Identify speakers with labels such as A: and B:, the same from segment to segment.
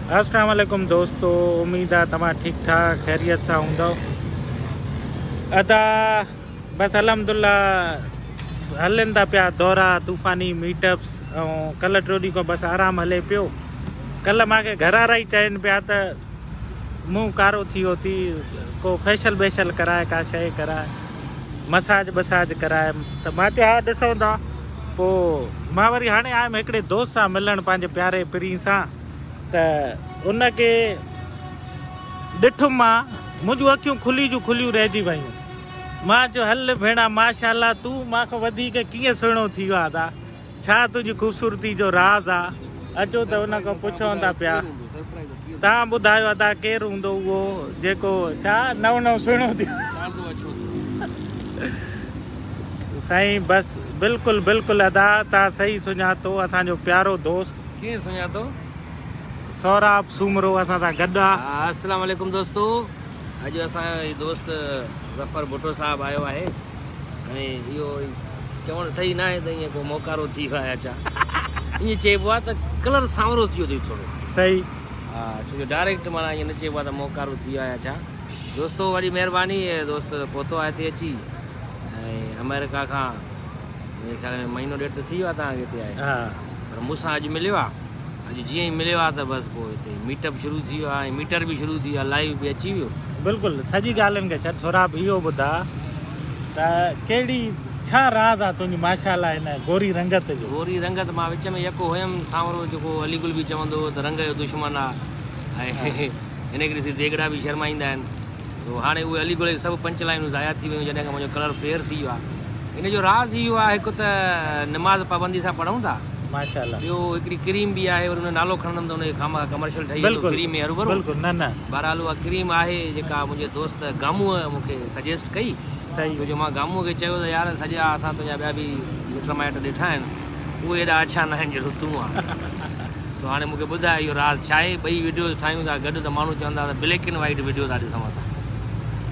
A: अस्सलाम वालेकुम दोस्तों, उम्मीद आहे तव्हां ठीकु ठाक ख़ैरियत सां हूंदव। अदा बसि अल्हम्दुलिल्लाह हलनि था पिया दौरा तूफ़ानी मीटअप्स ऐं कल्ह टियों ॾींहुं खां बसि आराम हले पियो। कल्ह मूंखे घर वारा ई चवनि पिया त मुंहुं कारो थी वियो थी, को फेशियल बेशल कराए, का शइ कराए, मसाज बसाज कराए। त मां चयो हा ॾिसूं था। पोइ मां वरी हाणे आयुमि हिकिड़े दोस्त सां मिलणु, पंहिंजे प्यारे परीं सां। त उनखे ॾिठुमि मां, मुंहिंजूं अखियूं खुली जूं खुलियूं रहिजी वयूं। मां चयो हल भेणा माशाअल्लाह, तूं मूंखां वधीक कीअं सुहिणो थी वियो आहे? छा तुंहिंजी ख़ूबसूरती जो राज़ आहे? अचो त उन खां पुछूं था पिया। तव्हां ॿुधायो अदा केरु हूंदो उहो जेको छा नओं नओं सुहिणो थियो? साईं बसि बिल्कुलु बिल्कुलु अदा, तव्हां सही सुञातो। असांजो प्यारो दोस्त
B: कीअं सुञातो?
A: सौराब सूमरो असां सां गॾु आहे।
B: अस्सलाम वालेकुम दोस्तो, अॼु असांजो दोस्त ज़फ़र भुट्टो साहिबु आयो आहे ऐं इहो चवणु सही न आहे त ईअं को मोकारो थी वियो आहे छा, ईअं चइबो आहे त कलर सांवरो थी वियो अथई थोरो।
A: सही
B: हा, छो जो डायरेक्ट माना ईअं न चइबो आहे त मोकारो थी वियो आहे छा। दोस्तो वॾी महिरबानी, दोस्त पहुतो आहे हिते अची ऐं अमेरिका खां मुंहिंजे ख़्याल में महीनो ॾेढ त थी वियो आहे तव्हांखे हिते आए, पर मूंसां अॼु मिलियो आहे। अॼु जीअं ई मिलियो आहे त बसि पोइ हिते मीटअप शुरू थी वियो आहे, मीटर बि शुरू थी वियो आहे, लाइव बि अची वियो।
A: बिल्कुलु सॼी ॻाल्हियुनि खे छॾ सौराब, इहो ॿुधाए त कहिड़ी छा राज़ आहे तुंहिंजी माशाअल्लाह हिन गोरी रंगत जो?
B: गोरी रंगत मां विच में यको हुयमि सांवरो, जेको अली गुल बि चवंदो हो त रंग जो दुश्मन आहे ऐं हिन खे ॾिसी देगड़ा बि शर्माईंदा आहिनि। त हाणे उहे अली गुल जी सभु पंच लाइनूं ज़ाया थी वयूं जॾहिं खां मुंहिंजो कलर फेयर थी वियो आहे। हिन जो राज़ इहो आहे, हिकु त नमाज़ पाबंदी सां पढ़ूं था
A: माशाअल्लाह,
B: ॿियो हिकिड़ी क्रीम बि आहे, वरी हुन नालो खणंदमि त हुनजे खां कमर्शियल ठही वेंदो फ्री में हरूभरू।
A: बिल्कुलु न न,
B: बहरहाल उहा क्रीम आहे जेका मुंहिंजे दोस्त गामूअ मूंखे सजेस्ट कई।
A: सही,
B: छो जो मां गामूअ खे चयो त यार सॼा असां तुंहिंजा ॿिया बि मिट माइट ॾिठा आहिनि, उहे एॾा अच्छा न आहिनि जहिड़ो तूं आहे। सो हाणे मूंखे ॿुधाए इहो राज़ छा आहे। ॿई वीडियोज़ ठाहियूं था गॾु त माण्हू चवंदा त ब्लैक एंड वाइट वीडियो था ॾिसूं असां।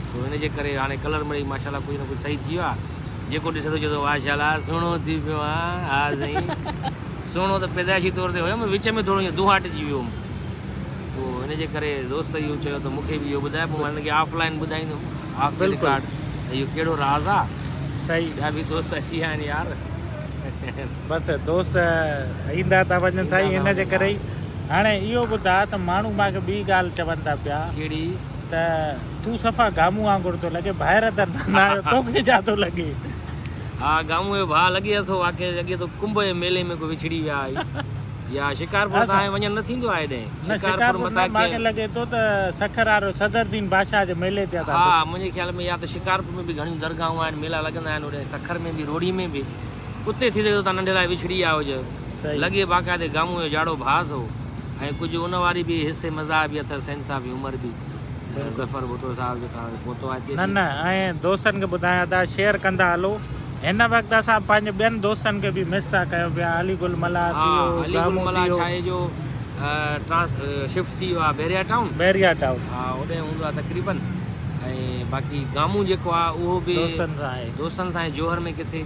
B: सो हिन जे करे हाणे कलर मिड़ई माशाअल्लाह कुझु न कुझु सही थी वियो आहे। जेको ॾिसे थो चए थो माशाअल्लाह सुहिणो थी पियो आहे। हा साईं, सुहिणो त पैदाइशी तौर ते हुयुमि, विच में थोरो ईअं दुहाटिजी वियो हुउमि। सो हिन जे करे दोस्त इहो चयो त मूंखे बि इहो ॿुधाए, पोइ मां हिनखे ऑफलाइन ॿुधाईंदुमि ऑफ रिकॉर्ड इहो कहिड़ो राज़ आहे।
A: सही,
B: ॿिया बि दोस्त अची विया आहिनि यार।
A: बसि दोस्त ईंदा था वञनि साईं, हिन जे करे ई। हाणे इहो ॿुधाए त माण्हू मूंखे ॿी ॻाल्हि चवनि था पिया।
B: कहिड़ी?
A: त तूं सफ़ा गामू वांगुरु थो लॻे, ॿाहिरि त न आयो, तोखे छा थो लॻे?
B: हा, गामू जो भाउ लॻे थो, वाकई लॻे थो कुंभ जे मेले में को विछड़ी विया आहे या शिकारपुर तां वञणु न थींदो आहे हेॾे।
A: शिकारपुर मूंखे लॻे थो त सखर वारो सदरदीन बादशाह जे मेले ते।
B: हा, मुंहिंजे ख़्याल में या त शिकारपुर में बि घणियूं दरगाहूं आहिनि, मेला लॻंदा आहिनि होॾे, सखर में बि, रोड़ी में बि, उते थी सघे थो तव्हां नंढे लाइ विछड़ी विया हुजो। लॻे बाक़ाइदे गामू जो जाड़ो भाउ थो ऐं कुझु उन वारी बि हिसे मज़ा बि अथसि, सेंस ऑफ ह्यूमर बि। ज़फ़र भुट्टो साहिबु जेका पहुतो आहे।
A: न न, ऐं दोस्तनि खे ॿुधायां था शेयर कंदा हलो। हिन वक़्तु असां पंहिंजे ॿियनि दोस्तनि खे बि मिस था कयूं पिया। अली गुल मलाह थी वियो,
B: अली गुल मलाह छा आहे जो ट्रांस शिफ्ट थी वियो आहे बहरिया टाउन,
A: बहरिया टाउन
B: हा, होॾे हूंदो आहे तक़रीबन। ऐं बाक़ी गामू जेको आहे उहो बि
A: दोस्तनि सां आहे,
B: दोस्तनि सां जोहर में किथे।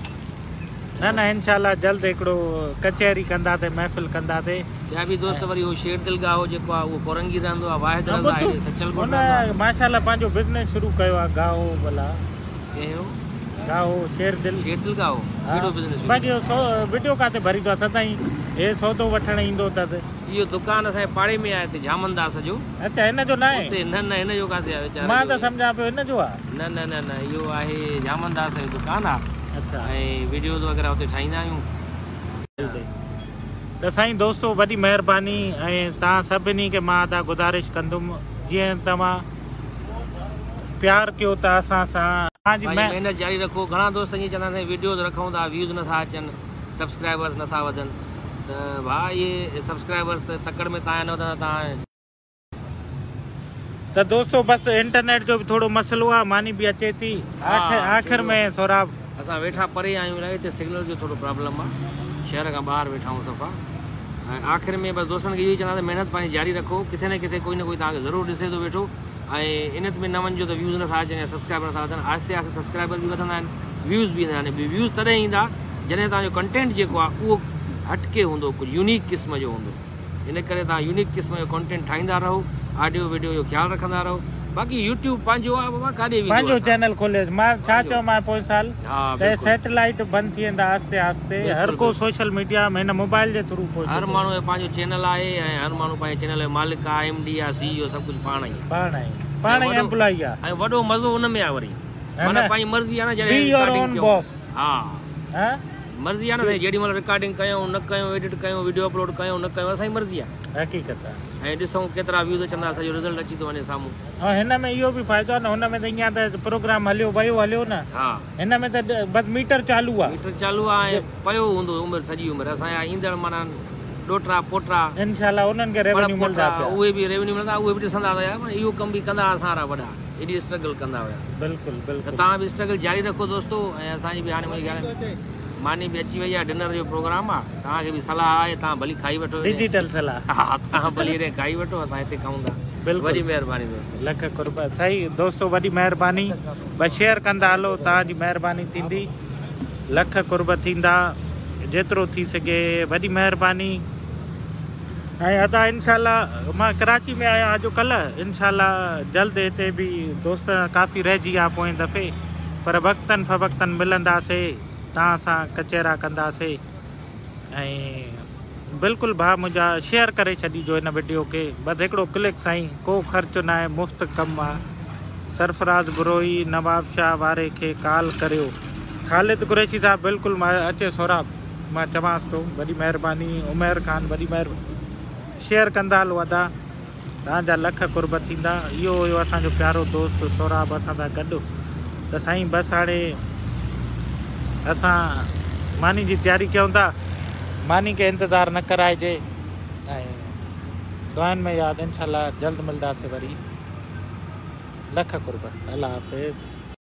A: न न, इंशाअल्लाह जल्द हिकिड़ो कचहरी कंदासीं, महफ़िल कंदासीं।
B: ॿिया बि दोस्त वरी उहो शेर दिल गाहो जेको आहे उहो कोरंगी रहंदो आहे, वाहिद रज़ा आहे सचल
A: हुन माशाअल्लाह पंहिंजो बिज़नेस शुरू कयो आहे। गाहो भला
B: कहिड़ो
A: गाहो? शेर दिल,
B: शेर दिल गाहो कहिड़ो बिज़नेस?
A: बाक़ी वीडियो काथे भरींदो आहे सदाईं, हे सौदो वठणु ईंदो अथसि।
B: इहो दुकान असांजे पाड़े में आहे हिते झामनदास जो।
A: अच्छा, हिन जो न आहे?
B: हुते न न, हिन जो काथे आहे वीचारो,
A: मां त सम्झां पियो हिन जो आहे।
B: न न न न, इहो आहे झामनदास जो दुकान आहे।
A: अच्छा,
B: ऐं वीडियोज़ वग़ैरह हुते ठाहींदा आहियूं।
A: त साईं दोस्तो वॾी महिरबानी ऐं तव्हां सभिनी खे मां अदा गुज़ारिश कंदुमि, जीअं तव्हां प्यार कयो था असां सां,
B: महिनत जारी रखो। घणा दोस्त ईअं चवंदा आहिनि वीडियोज़ रखूं था, व्यूज़ नथा अचनि, सब्सक्राइबर्स नथा वधनि। त भाउ इहे सब्सक्राइबर्स त तकड़ में तव्हां न वधंदा तव्हां।
A: त दोस्तो बसि इंटरनेट जो बि थोरो मसइलो आहे, मानी बि अचे थी। आख़िर में सौराब
B: असां वेठा परे आहियूं, इलाए हिते सिग्नल जो थोरो प्रॉब्लम आहे, शहर खां ॿाहिरि वेठा आहियूं सफ़ा। ऐं आख़िर में बसि दोस्तनि खे इहो ई चवंदासीं महिनत पंहिंजी जारी रखो, किथे न किथे कोई न कोई तव्हांखे ज़रूरु ॾिसे थो वेठो। ऐं इन में न वञिजो त व्यूज़ नथा अचनि या सब्सक्राइबर नथा वधनि। आहिस्ते आहिस्ते सब्सक्राइबर बि वधंदा आहिनि, व्यूज़ बि ईंदा आहिनि। व्यूज़ तॾहिं ईंदा जॾहिं तव्हांजो कंटेंट जेको आहे उहो हटके हूंदो, कुझु यूनिक क़िस्म जो हूंदो। ان ڪري توهان يونيڪ قسم جو ڪانٽينٽ ٺاهيندا رهو، آڊيو وڊيو جو خيال رکندا رهو. باقي يوٽيوب پنهنجو آ بابا ڪاڏي ويندو
A: پنهنجو
B: اسان.
A: چينل کولي مان ڇا
B: پنهنجو.
A: چيو مان پوئين سال
B: ها
A: ته
B: بلڪل.
A: سيٽلائيٽ بند ٿي ويندا آهستي آهستي هر
B: بلڪل
A: ڪو
B: بلڪل.
A: سوشل ميڊيا ۾ هن موبائل جي ٿرو پهچي
B: هر
A: ٿو.
B: ماڻهو جو پنهنجو چينل آهي ۽ هر ماڻهو پنهنجي چينل جو مالڪ آ، ايم ڊي آ، سي اي او سڀ ڪجهه پاڻ ئي آ.
A: پاڻ ئي
B: ۽
A: پاڻ ئي
B: وڏو
A: ايمپلائي آ.
B: ۽ وڏو مزو ان ۾ آ وري.
A: هه
B: معنيٰ
A: نه
B: پنهنجي مرضي آ نه
A: بي
B: جڏهن
A: your
B: recording
A: اون
B: ڪيون.
A: باس.
B: ها.
A: هه
B: مرضي آ نه سائين جيڏي مهل رڪارڊنگ ڪيون نه ڪيون ايڊٽ ڪيون وڊيو اپلوڊ ڪيون نه ڪيون اسان جي مرضي آ.
A: حقيقت آ.
B: ۽ ڏسون ڪيترا ويوز اچن ٿا سڄو رزلٽ اچي ٿو وڃي سامهون.
A: ۽ هن ۾ اهو به فائدو آ نه هن ۾ ته ايئن ته پروگرام هليو ويو هليو نه
B: ها.
A: هن ۾ ته بس ميٽر چالو آ.
B: ميٽر چالو آ ۽ پيو هوندو عمر سڄي عمر اسان جا ايندڙ معنيٰ ڏوهٽا پوٽا
A: انشاء الله انهن کي
B: پڙ
A: ريونيو
B: پوٽا
A: ملندا پيا.
B: اهي به ريونيو ملندا اهي به ڏسندا ته يار اهو ڪم به ڪندا اسان وارا وڏا ايڏي اسٽرگل ڪندا هيا.
A: بلڪل
B: ته
A: بلڪل.
B: توهان به اسٽرگل جاري رکو دوستو ۽ اسان جي به هاڻي منهنجي خيال ۾ ماني به اچي وئي آهي ڊنر جو پروگرام آهي توهان کي به صلاح آهي توهان ڀلي کائي وٺو هيڏي.
A: ڊجيٽل صلاح.
B: ها توهان ڀلي هيڏي کائي وٺو اسان هتي کائون ٿا.
A: بلڪل.
B: وڏي مهرباني دوستو.
A: لک قرب سائين دوستو وڏي مهرباني بس شيئر ڪندا هلو توهان جي مهرباني ٿيندي لک قرب ٿيندا جيترو ٿي سگهي وڏي مهرباني. ۽ ادا انشاء الله مان ڪراچي ۾ آهيان اڄ ڪلهه انشاء الله جلد هتي به دوست ڪافي رهجي ويا پوئين دفعي پر وقتن فوقتن ملنداسي توهان سان ڪچهرا ڪنداسي ۽ بلڪل ڀاء منهنجا شيئر ڪري ڇڏيجو هن وڊيو کي بس هڪڙو ڪلڪ سائين ڪو خرچ ناهي مفت ڪم آ سرفراز بروهي نوابشاهه واري کي ڪال ڪريو خالد قريشي صاحب بلڪل مان اچي سهراب مان چوانس ٿو وڏي مهرباني عمير خان وڏي مهرباني شيئر ڪندا هلو ادا توهان جا لک قرب ٿيندا اهو هيو اسان جو پيارو دوست سهراب اسان سان گڏ ته سائين بس هاڻي اسان ماني جي تياري ڪيون ٿا ماني کي انتظار نه ڪرائجي ۽ دعائن ۾ ياد انشاء الله جلد ملداسي وري لک قرب الله حافظ.